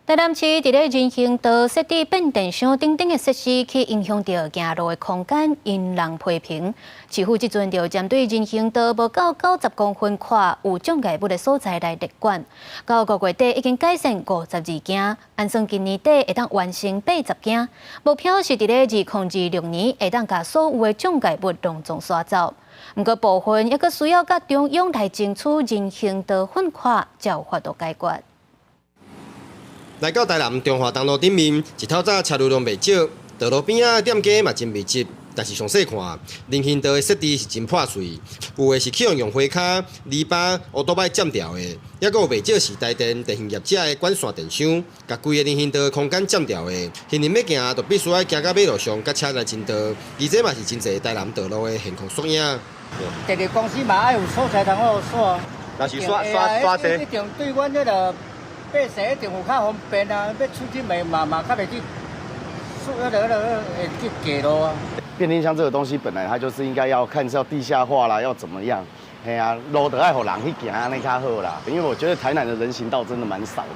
台南市佇咧人行道設置變電箱等等的設施，去影響著行路的空間，引人批評。市府這陣就針對人行道無夠90公分闊有障礙物的所在來列管。到5月底已經改善52件，按算今年底會當完成80件。目標是佇咧2026年會當共所有的障礙物攏總刷走。毋過部分猶閣需要佮中央來爭取人行道分闊，才有法度解決。來到台南中華東路頂面，一透早車流量袂少，道路邊仔店家嘛真密集。但是詳細看，人行道的設置是真破碎，有的是去予用花跤、籬笆、烏多擺佔掉的，抑閣有袂少是台電電信業者的管線電箱，共規个人行道的空間佔掉的。行人欲行，就必須愛行到馬路上，佮車來爭道。而這嘛是真濟台南道路的現況縮影。電力公司嘛愛有所在通好刷，若是刷刷刷地，一定對阮這个百姓一定有較方便啊！欲出去嘛嘛嘛較袂去，彼个會去過路啊。變電箱這個東西本來它就是應該要看是要地下化啦，要怎麼樣？嘿啊，路就愛予人去行按呢較好啦。因為我覺得台南的人行道真的蠻少的。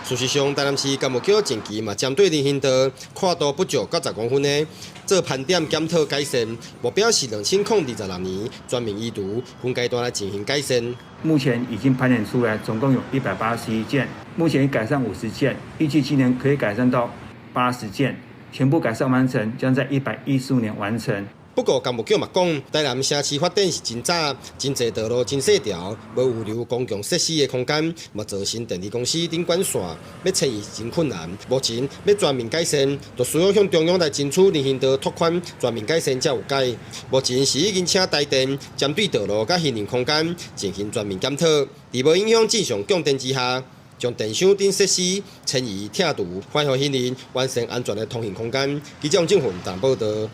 事實上，台南市工務局前期嘛針對人行道闊度不足90公分的做盤點檢討改善，目標是2026年全面移除，分階段來進行改善。目前已經盤點出來，總共有181件，目前已改善50件，預計今年可以改善到80件，全部改善完成，將在115年完成。不過，工務局嘛講，台南城市發展是真早，真濟道路真細條，無預留公共設施的空間，嘛造成電力公司頂管線欲遷移真困難。目前欲全面改善，就需要向中央來爭取人行道拓寬，全面改善才有解。目前是已經請台電針對道路佮行人空間進行全面檢討，佇無影響正常供電之下，將電箱等設施遷移拆除，還予行人完成安全的通行空間。記者王正雲台報導。